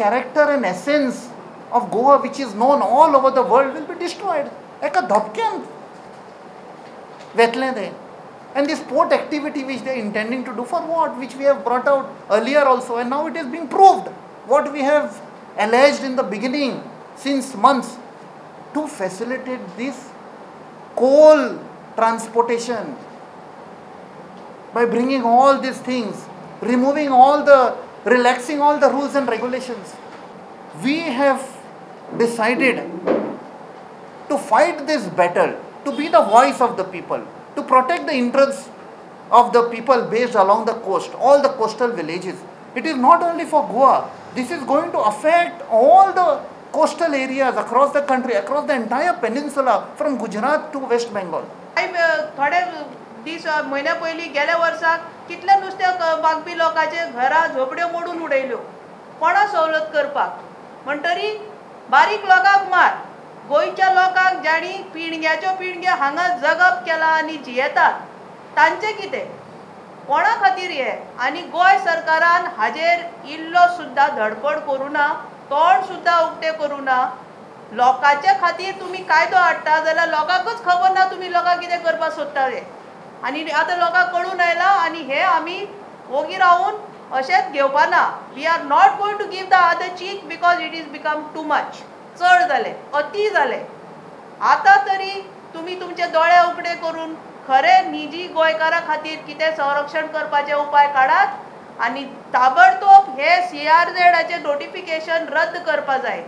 Character and essence of Goa, which is known all over the world, will be destroyed. एका धपक्यान वेतलें तें. And this port activity which they are intending to do, for what? Which we have brought out earlier also, and now it is being proved. What we have alleged in the beginning since months, to facilitate this coal transportation by bringing all these things, removing all the, relaxing all the rules and regulations. We have decided to fight this battle, to be the voice of the people, to protect the interests of the people based along the coast, all the coastal villages. It is not only for Goa, this is going to affect all the coastal areas across the country, across the entire peninsula from Gujarat to West Bengal. थोडे दीस म्हयन्या पयलीं गेल्या वर्साक कितल्या नुस्त्याक मागपी लोकांचे घरां झोपड्यो मोडून उडयल्यो कोणा सवलत करपाक. म्हणटरी बारीक लोकांक मार, गोंयच्या लोकांक जांणी पिणग्याच्यो पिणग्यो हांगा जगप केलां आनी जियेतात तांचें कितें, कोणा खातीर हें? आनी गोंय सरकारान हाजेर इल्लो सुद्दां धडपड करूं ना, तोंड सुद्दां उक्तें करूं ना. लोकांच्या खातीर तुमी कायदो हाडटा जाल्यार लोकांकूच खबर ना तुमी लोकांक कितें करपाक सोदता तें. आनी आतां लोकांक कळून आयलां आनी हें आमी वोगी रावून अशेंच घेवपा ना. We are not going to give the other cheek because it is become too much. चड जालें, अती जालें. आतां तरी तुमी तुमचे दोळे उगडे करून खरें निजी गोंयकारां खातीर कितें संरक्षण करपाचे उपाय काडात आनी ताबडतोब हे CRZाचें नोटिफिकेशन रद्द करपा जाय.